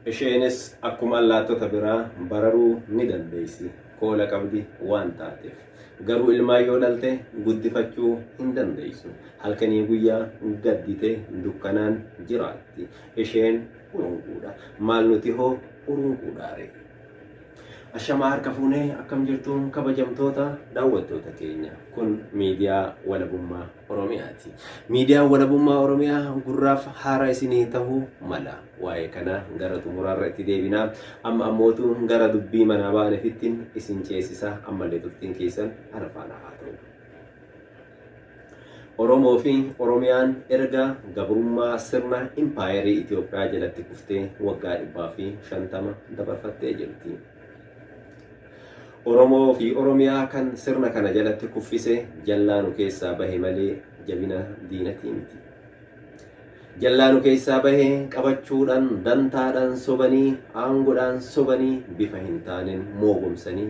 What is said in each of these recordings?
Isheenis akkuma allaattota biraa bararuu ni dandeessi, koola qabdi waan taateef. Garuu ilmaan yoo dhalte guddifachuu hin dandeessu. Halkanii guyyaa gadditee dukkanaan jiraatti. Isheen urunguudha. Maal nuti hoo urunguudhaare? Ashamaa, harka fuunee, akkam jirtu kabajamtoota daawwattoota keenya? Kun miidiyaa Walabummaa Oromiyaati. Miidiyaan Walabummaa Oromiyaa gurraaf haara isinii ta'uu mala. Waa'ee kana gara xumuraarra itti deebinaa. Amma ammootu gara dubbii manaa baaneefittiin isin ceesisa. Ammallee turtiin keessan ana faana haa ta'u. Oromoo fi Oromiyaan erga gabrummaa sirna impaayerii Itoophiyaa jalatti kuftee waggaa 150 dabarfattee jirti. Oromoo fi Oromiyaa kan sirna kana jalatti kuffise jallaa nu keessaa bahe malee jabina diinatii miti. Jallaa nu keessaa bahe qabachuudhaan, dantaadhaan sobanii, aangodhaan sobanii, bifa hin taaneen moogomsanii,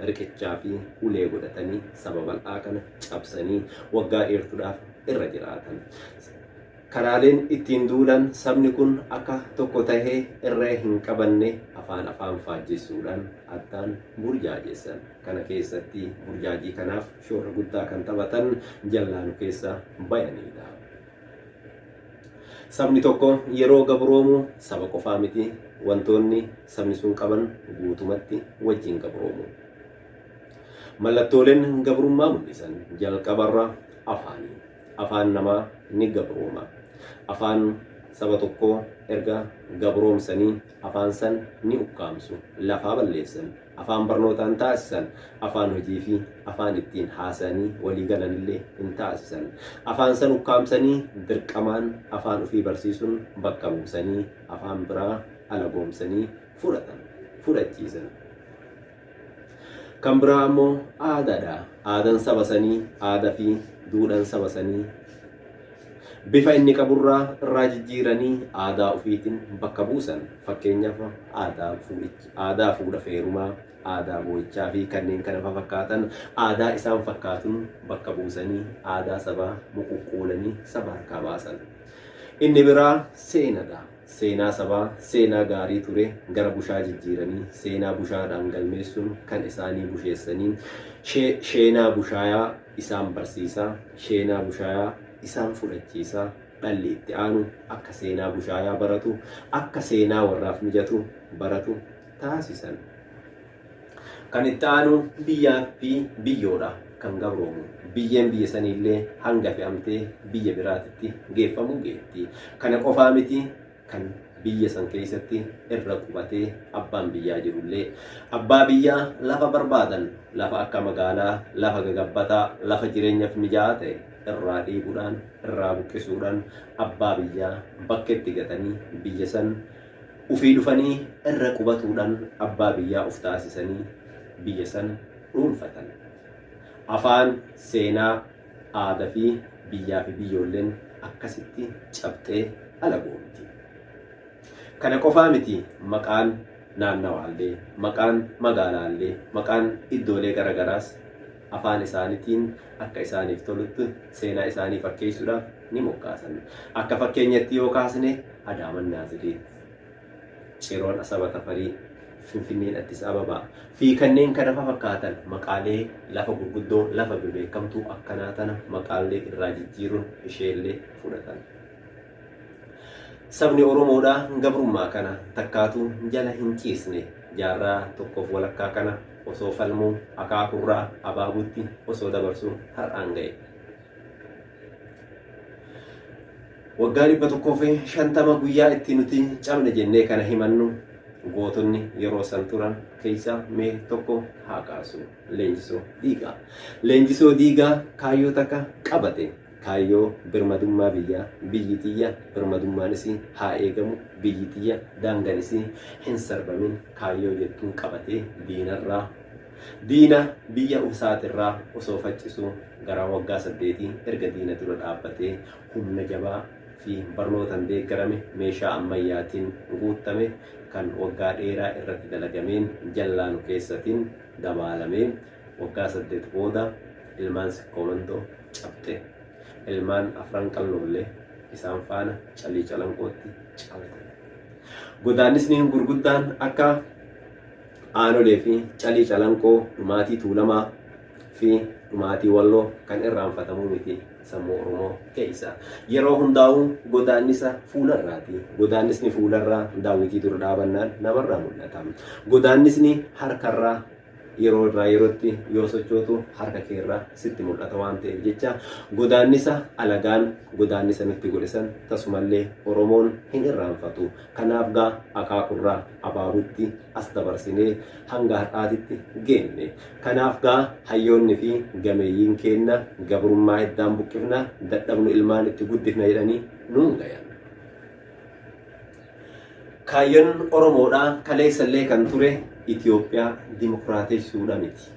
riqichaa fi ulee godhatanii saba bal'aa kana cabsanii waggaa dheertuudhaaf irra jiraatan. Karaaleen ittiin duulan sabni kun akka tokko tahee irree hin qabanne afaan afaan faajjessuudhaan addaan burjaajessan. Kana keessatti burjaajii kanaaf shoora guddaa kan taphatan jallaa nu keessa bayaniidha. Sabni tokko yeroo gabroomu saba qofaa miti, wantoonni sabni sun qaban guutumatti wajjin gabroomu. Mallattooleen gabrummaa mul'isan jalqabarra afaani. Afaan namaa ni gabrooma. Afaan saba tokkoo erga gabroomsanii afaan san ni ukkaamsu, lafaa balleessan. Afaan barnootaan taasisan, afaan hojii fi afaan ittiin haasa'anii walii galanillee hin taasisan. Afaan san ukkaamsanii dirqamaan afaan ofii barsiisuun bakka buusanii afaan biraa alagoomsanii fudhatan, fudhachiisan. Kan biraa ammoo aadaadha. Aadaan saba sanii, aadaa fi duudhaan saba sanii bifa inni qaburraa irraa jijjiiranii aadaa ofiitiin bakka buusan. Fakkeenyaaf aadaa fuudhicha, aadaa fuudha feerumaa, aadaa boo'ichaa fi kanneen kana fakkaatan aadaa isaan fakkaatuun bakka buusanii aadaa sabaa muquqqoolanii saba harkaa baasan. Inni biraa seenadha. Seenaa sabaa, seenaa gaarii ture gara bushaa jijjiiranii seenaa bushaadhaan galmeessuun kan isaanii busheessanii sheenaa bushaayaa isaan barsiisaa, sheenaa bushaayaa isaan fudhachiisaa, dhalli itti aanu akka seenaa bushaayaa baratu, akka seenaa warraaf mijatu baratu taasisan. Kan itti aanu biyyaa fi biyyoodha kan gabroomu. Biyyeen biyya saniillee hanga fe'amtee biyya biraatitti geeffamuu geetti. Kana qofaa miti, kan biyya san keessatti irra qubatee abbaan biyyaa jirullee abbaa biyyaa lafa barbaadan, lafa akka magaalaa, lafa gagabbataa, lafa jireenyaaf mijaa'aa ta'e irraa dhiibuudhaan, irraa buqqisuudhaan abbaa biyyaa bakkeetti gatanii biyya san ufii dhufanii irra qubatuudhaan abbaa biyyaa uf taasisanii biyya san dhuunfatan. Afaan, seenaa, aadaa fi biyyaa fi biyyoolleen akkasitti cabxee alagoomti. Kana qofaa miti, maqaan naannawaallee, maqaan magaalaallee, maqaan iddoolee garagaraas afaan isaaniitiin akka isaaniif tolutti seenaa isaanii fakkeessuudhaaf ni moggaasan. Akka fakkeenyatti yoo kaasne Adaaman Naaziriit, Ciroon Asaba Tafarii, Finfinneen Addis Ababaa fi kanneen kana fakkaatan maqaalee lafa gurguddoo, lafa bebeekamtuu akkanaa tana maqaalee irraa jijjiiruun isheellee fudhatan. Sabni Oromoodhaa gabrummaa kana takkaatu jala hin ciisne. Jaarraa tokkoof walakkaa kana osoo falmuu, akaakurraa abaabuutti osoo dabarsuu har'aan ga'e. Waggaa 150 guyyaa itti nuti cabne jennee kana himannu, gootonni yeroo san turan keessaa mee tokko haa kaasu. Leenjisoo Diigaa. Leenjisoo Diigaa kaayyoo takka qabate. Kaayyoo birmadummaa biyyaa, biyyi tiyya birmadummaan isii haa eegamu, biyyi tiyya daangaan isii hin sarbamin kaayyoo jettuun qabatee diinarraa, diina biyya isaatirraa osoo faccisuu gara waggaa 8 erga diina dura dhaabbatee humna jabaa fi barnootaan deeggarame, meeshaa ammayyaatiin guuttame, kan waggaa dheeraa irratti dalagameen jallaanu keessatiin dabaalamee waggaa 8 booda ilmaan Sikkoomantoo cabxe. Ilmaan Afran Qalloollee isaan faana Calii Calanqootti calte. Godaannisni gurguddaan akka Aanolee fi Calii Calanqoo, dhumaatii Tuulamaa fi dhumaatii Walloo kan irraanfatamuu miti sammuu Oromoo keessa. Yeroo hundaa'uu godaannisa fuularraati. Godaannisni fuularraa daawwitii dura dhaabannaan namarraa mul'ata. Godaannisni harkarraa yeroo irraa yerootti yoo sochootu harka keerraa sitti mul'ata waan ta'eef jecha godaannisa alagaan godaannisa nutti godhe san tasumallee Oromoon hin irraanfatu. Kanaaf gaa akaakurraa abaabutti as dabarsinee hanga har'aatitti geenne. Kanaaf gaa hayyoonni fi gameeyyiin keenna gabrummaa hiddaan buqqifna, dadhabnu ilmaan itti guddifna jedhanii nuun gayan. Kaayyoon Oromoodhaa kaleessallee kan ture Itoophiyaa dimokiraatessuudha miti.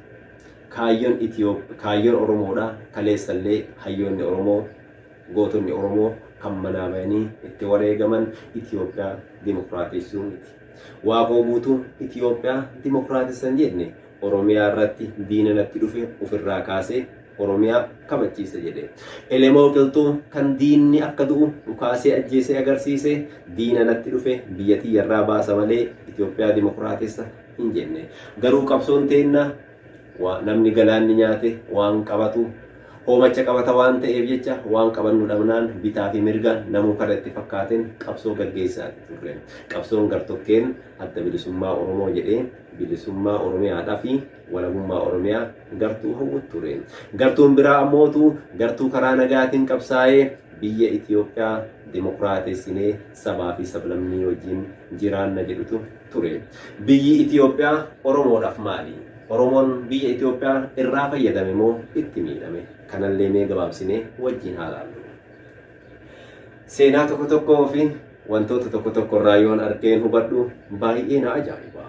Kaayyoon Kaayyoon Oromoodhaa kaleessallee hayyoonni Oromoo, gootonni Oromoo kan manaa bayanii itti wareegaman Itoophiyaa dimokiraatessuu miti. Waaqoo Guutuu Itoophiyaa dimokiraatessan jenne. Oromiyaa irratti diina natti dhufe ufirraa kaasee Oromiyaa kabachiisa jedhe. Elemoo Qilxuu kan diinni akka du'u dhukaasee ajjeesee agarsiise diina natti dhufe biyya tiyyarraa baasa malee Itoophiyaa dimokiraatessa hin jenne. Garuu qabsoon teenna namni galaanni nyaate waan qabatu hoomacha qabata waan ta'eef jecha waan qabannu dhabnaan bitaa fi mirga namuu kara itti fakkaateen qabsoo gaggeessaati turre. Qabsoon gartokkeen Adda Bilisummaa Oromoo jedhee bilisummaa Oromiyaadhaa fi walabummaa Oromiyaa gartuu hawwu ture. Gartuun biraa ammootu gartuu karaa nagaatiin qabsaa'ee biyya Itoophiyaa dimokiraatessinee sabaa fi sablammii wajjin jiraanna jedhutu ture. Biyyi Itoophiyaa Oromoodhaaf maali? Oromoon biyya Itoophiyaa irraa fayyadame moo itti miidhame? Kanallee mee gabaabsinee wajjin haa laallu. Seenaa tokko tokkoo fi wantoota tokko tokko irraa yoon argeen hubadhu baay'ee na ajaa'iba.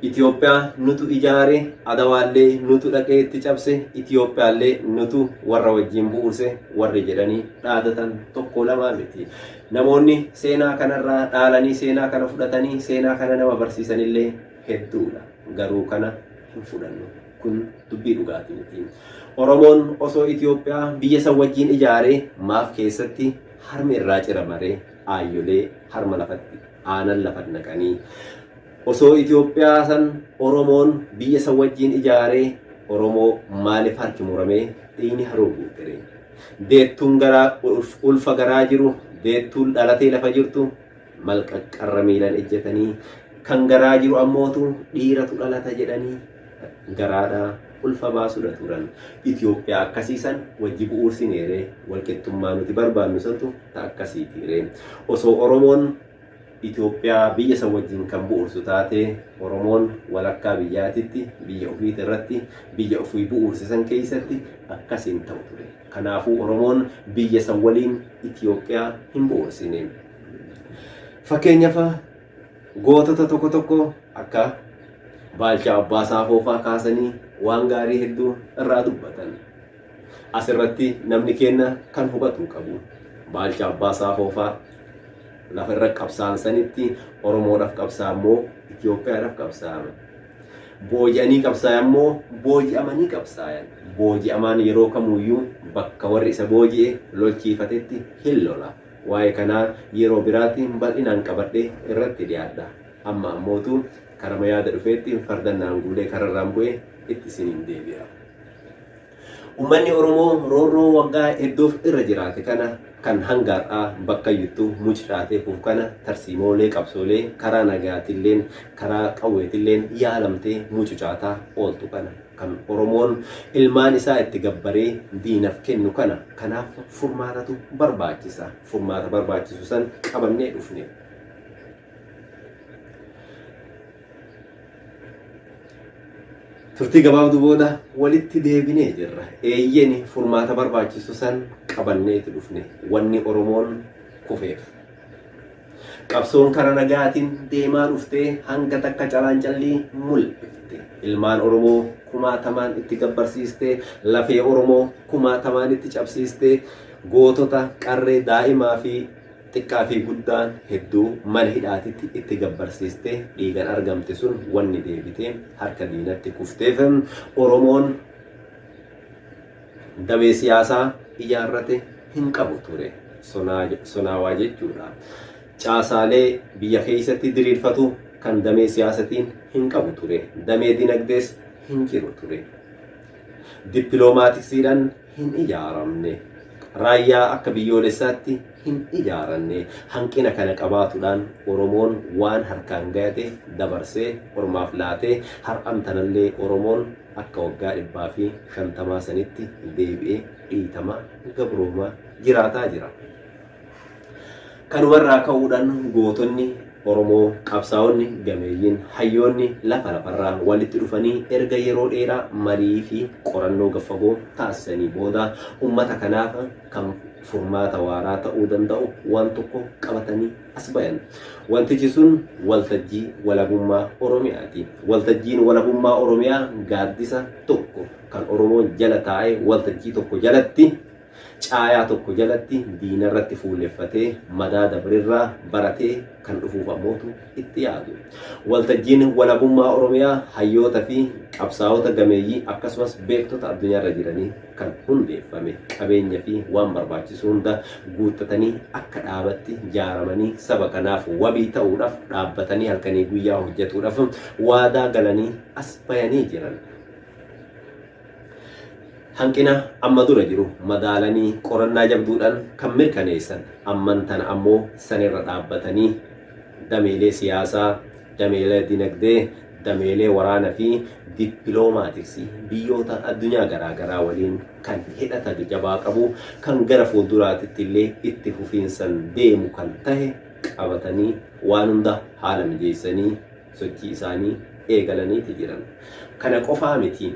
Itoophiyaa nutu ijaare, Adawaallee nutu dhaqee itti cabse, Itoophiyaallee nutu warra wajjin bu'uurse warri jedhanii dhaadatan tokko lamaa miti. Namoonni seenaa kanarraa dhaalanii seenaa kana fudhatanii seenaa kana nama barsiisanillee hedduudha. Garuu kana hin fudhannu. Kun dubbii dhugaati miti. Oromoon osoo Itoophiyaa biyya san wajjin ijaaree maaf keessatti harmi irraa ciramaree aayyolee harma lafatti aanan lafa naqanii. Osoo Itoophiyaa san Oromoon biyya san wajjin ijaaree Oromoo maaliif harki muramee dhiigni haroo guutere? Deettuun garaa ulfa garaa jiru, deettuun dhalatee lafa jirtu malqaqqarra miilan ejjetanii kan garaa jiru ammootu dhiiratu dhalata jedhanii garaadhaa ulfa baasudha turan. Itoophiyaa akkasii san wajji bu'uursineeree walqixxummaa nuti barbaannu santu ta akkasiitiiree. Osoo Oromoon Itoophiyaa biyya san wajjin kan bu'uursu taatee Oromoon walakkaa biyyaatitti biyya ofiiti irratti biyya ofii bu'uurse san keessatti akkasiin ta'u ture. Kanaafuu Oromoon biyya san waliin Itoophiyaa hin bu'uursine. Fakkeenyaaf gootota tokko tokko akka Baalchaa Abbaa Saafoo faa kaasanii waan gaarii hedduu irraa dubbatan. Asirratti namni keenna kan hubatuu qabu Baalchaa Abbaa Saafoo faa lafa irra qabsaa'an sanitti Oromoodhaaf qabsaa'an moo Itoophiyaadhaaf qabsaa'an? Booji'anii qabsaayan moo booji'amanii qabsaayan? Booji'amaan yeroo kamuuyyuu bakka warri isa booji'e lolchiifatetti hin lola. Waa'ee kanaa yeroo biraatti bal'inaan qabadhee irratti dhiyaadha. Amma ammootu karama yaada dhufeetti fardan naan guulee kararraan bu'e itti isiniin deebi'a. Ummanni Oromoo roorroo waggaa hedduuf irra jiraate kana kan hanga har'aa bakkayyuttuu mucucaatee kufu kana tarsiimoolee qabsoolee karaa nagayaatilleen karaa qawweetilleen yaalamtee mucucaataa ooltu kana kan Oromoon ilmaan isaa itti gabbaree diinaf kennu kana kanaaf furmaatatu barbaachisa. Furmaata barbaachisu san qabannee dhufne. Turtii gabaabduu booda walitti deebinee jirra. Eeyyeni furmaata barbaachisu san qabanneeti dhufne. Wanni Oromoon kufeef. Qabsoon kara nagaatiin deemaa dhuftee hanga takka calaancallii mul'ifte. Ilmaan Oromoo kumaatamaan itti gabbarsiistee, lafee Oromoo kumaatamaan itti cabsiistee, gootota qarree daa'imaa fi xiqqaa fi guddaan hedduu mana hidhaatitti itti gabbarsiistee dhiigan argamte sun wanni deebitee harka diinatti kufteef Oromoon damee siyaasaa ijaarrate hin qabu ture. Sonaawaa jechuudha. Caasaalee biyya keessatti diriirfatu kan damee siyaasatiin hin qabu ture. Damee dinagdees hin jiru ture. Dippiloomaatiksiidhaan hin ijaaramne. Raayyaa akka biyyoolessaatti hin ijaaranne. Hanqina kana qabaatuudhaan Oromoon waan harkaan gayate dabarsee ormaaf laatee har'an tanallee Oromoon akka waggaa 150 sanitti deebi'ee dhiitamaa gabroomaa jiraataa jira. Kanumarraa ka'uudhaan gootonni Oromoo, qabsaa'onni gameeyyiin, hayyoonni lafa lafarraa walitti dhufanii erga yeroo dheeraa marii fi qorannoo gad-fagoo taasisanii booda ummata kanaaf kan furmaata waaraa ta'uu danda'u waan tokko qabatanii as bayan. Wantichi sun Waltajjii Walabummaa Oromiyaati. Waltajjiin Walabummaa Oromiyaa gaaddisa tokko kan Oromoon jala taa'ee waltajjii tokko jalatti Caayaa tokko jalatti diinarratti fuulleffatee madaa dabrerraa baratee kan dhufuuf ammootu itti yaadu. Waltajjiin Walabummaa Oromiyaa hayyoota fi qabsaa'ota gameeyyii akkasumas beektota addunyaarra jiranii kan hundeeffame qabeenya fi waan barbaachisu hunda guuttatanii akka dhaabatti jaaramanii saba kanaaf wabii ta'uudhaf dhaabbatanii halkanii guyyaa hojjatuudhaf waadaa galanii as bayanii jiran. Hanqina amma dura jiru madaalanii qorannaa jabduudhaan kan mirkaneessan amman tana ammoo sanirra dhaabbatanii dameelee siyaasaa, dameelee dinagdee, dameelee waraana fi dippiloomaatiksii biyyoota addunyaa garaa garaa waliin kan hidhata jabaa qabu kan gara fuulduraatitti illee itti fufiinsan deemu kan tahe qabatanii waan hunda haala mijeessanii sochii isaanii eegalaniiti jiran. Kana qofaa miti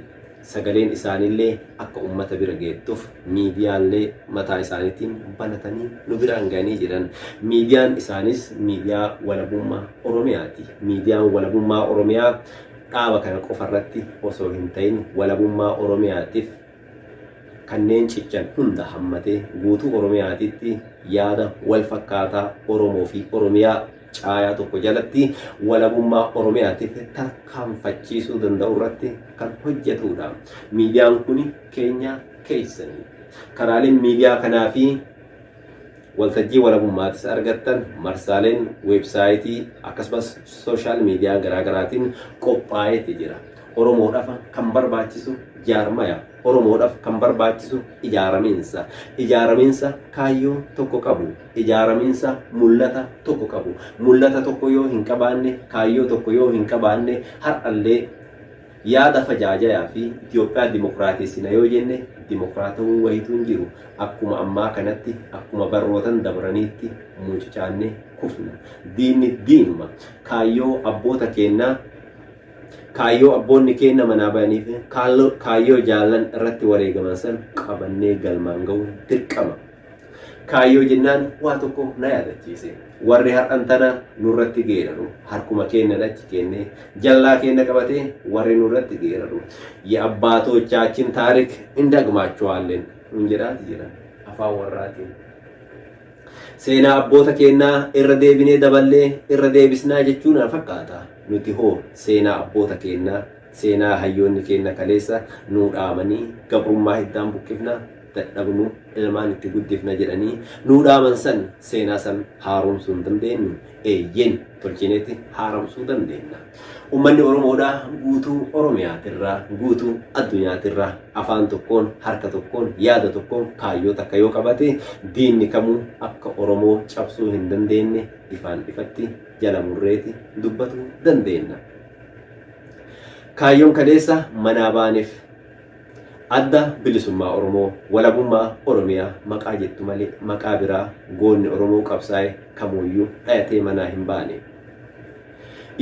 sagaleen isaaniillee akka ummata bira geettuf miidiyaallee mataa isaaniitiin banatanii nu biraan ga'anii jiran. Miidiyaan isaanis miidiyaa Walabummaa Oromiyaati. Miidiyaan Walabummaa Oromiyaa dhaaba kana qofa irratti osoo hin ta'in walabummaa Oromiyaatiif kanneen cichan hunda hammatee guutuu Oromiyaatitti yaada wal fakkaataa Oromoo fi Oromiyaa caayaa tokko jalatti walabummaa Oromiyaatiif tarkaanfachiisuu danda'u irratti kan hojjetuudha. Miidiyaan kuni keenya keessani. Karaaleen miidiyaa kanaa fi waltajjii walabummaatis argattan marsaaleen weebsaayitii akkasumas sooshaal miidiyaa garaagaraatiin qophaa'eeti jira. Oromoodhaaf kan barbaachisu jaarmaya. Oromoodhaaf kan barbaachisu ijaaramiinsa. Ijaaramiinsa kaayyoo tokko qabu. Ijaaramiinsa mul'ata tokko qabu. Mul'ata tokko yoo hin qabaanne, kaayyoo tokko yoo hin qabaanne har'allee yaada fajaajayaa fi Itoophiyaa dimokiraatessina yoo jenne dimokiraatawuun wayituu hin jiru. Akkuma ammaa kanatti, akkuma barrootan dabraniitti mucucaannee kufna. Diinni diinuma. Kaayyoo abboota keennaa, kaayyoo abboonni keenna manaa bayaniif, kaayyoo jaallan irratti wareegaman san qabannee galmaan ga'uun dirqama. Kaayyoo jennaan waa tokko na yaadachiise. Warri har'an tana nurratti geeraru harkuma keennan achi keennee jallaa keenna qabatee warri nurratti geeraru የአባቶቻችን ታሪክ እንደግማቸዋለን nuun jedhaati jiran afaan warraatiin. Seenaa abboota keennaa irra deebinee daballee irra deebisnaa jechuu na fakkaata. Nuti hoo seenaa abboota keennaa seenaa hayyoonni keenna kaleessa nuu dhaamanii gabrummaa hiddaan buqqifna dadhabnu ilmaan itti guddifna jedhanii nuu dhaaman san seenaa san haaromsuu hin dandeennu? Eeyyeen tolchineeti haaromsuu dandeenna. Ummanni Oromoodhaa guutuu Oromiyaatirraa guutuu addunyaatirraa afaan tokkoon harka tokkoon yaada tokkoon kaayyoo takka yoo qabate diinni kamuu akka Oromoo cabsuu hin dandeenne ifaan ifatti jala murreeti dubbatuu dandeenna. Kaayyoon kaleessa manaa baaneef Adda Bilisummaa Oromoo, Walabummaa Oromiyaa maqaa jettu malee maqaa biraa goonni Oromoo qabsaa'e kamuuyyuu dhayatee manaa hin baane.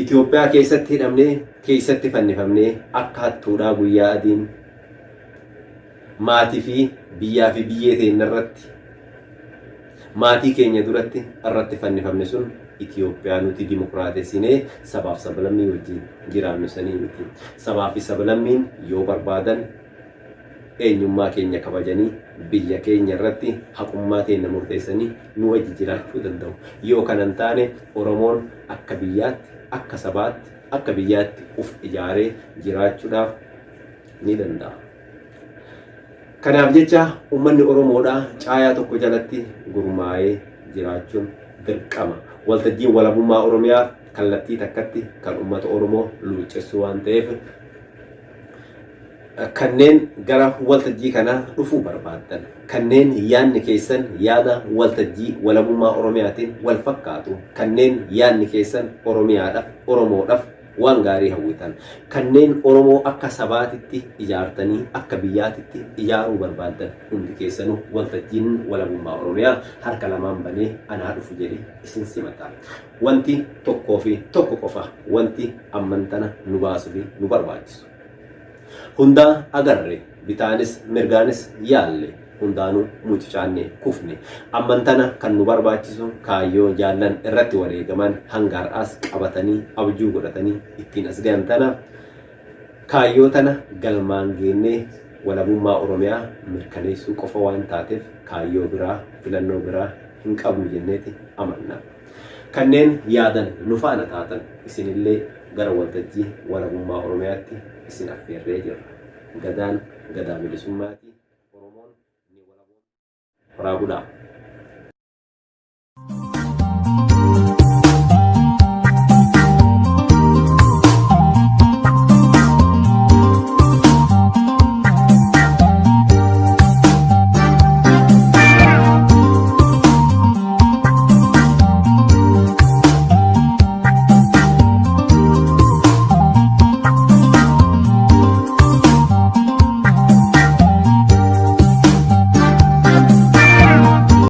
Itoophiyaa keessatti hidhamnee, keessatti fannifamnee akka hattuudhaa guyyaa adiin maatii fi biyyaa fi biyyee teenna irratti maatii keenya duratti irratti fannifamne sun Itoophiyaa nuti dimokiraatessinee sabaaf sablammii wajjin jiraannu sanii miti. Sabaa fi sablammiin yoo barbaadan eenyummaa keenya kabajanii biyya keenya irratti haqummaa teenna murteessanii nu wajji jiraachuu danda'u. Yoo kana hin taane Oromoon akka biyyaatti, akka sabaatti, akka biyyaatti uf ijaaree jiraachuudhaaf ni danda'a. Kanaaf jecha ummanni Oromoodhaa caayaa tokko jalatti gurmaa'ee jiraachuun dirqama. Waltajjiin walabummaa Oromiyaa kallattii takkatti kan uummata Oromoo luuccessu waan ta'eef, kanneen gara waltajjii kanaa dhufuu barbaaddan, kanneen yaadni keessan yaada waltajjii walabummaa Oromiyaatiin wal fakkaatu, kanneen yaadni keessan Oromiyaadhaaf, Oromoodhaaf waan gaarii hawwitan, kanneen Oromoo akka sabaatitti ijaartanii akka biyyaatitti ijaaruu barbaaddan hundi keessanuu, waltajjiin walabummaa Oromiyaa harka lamaan banee anaa dhufu jedhee isin simata. Wanti tokkoo fi tokko qofa wanti ammantana nu baasuu fi nu barbaachisu. Hundaa agarre, bitaanis mirgaanis yaalle, hundaanuu mucucaanne kufne. Ammantana kan nu barbaachisu kaayyoo jaallan irratti wareegaman hanga har'aas qabatanii abjuu godhatanii ittiin as gahan tana, kaayyoo tana galmaan geennee walabummaa Oromiyaa mirkaneessuu qofa waan taateef, kaayyoo biraa, filannoo biraa hin qabnu jenneeti amanna. Kanneen yaadan nu faana taatan isinillee gara waltajjii walabummaa Oromiyaatti isin affeerree jirra. Gadaan gadaa bilisummaati. Oromoon ni walaboomti. Horaa bulaa.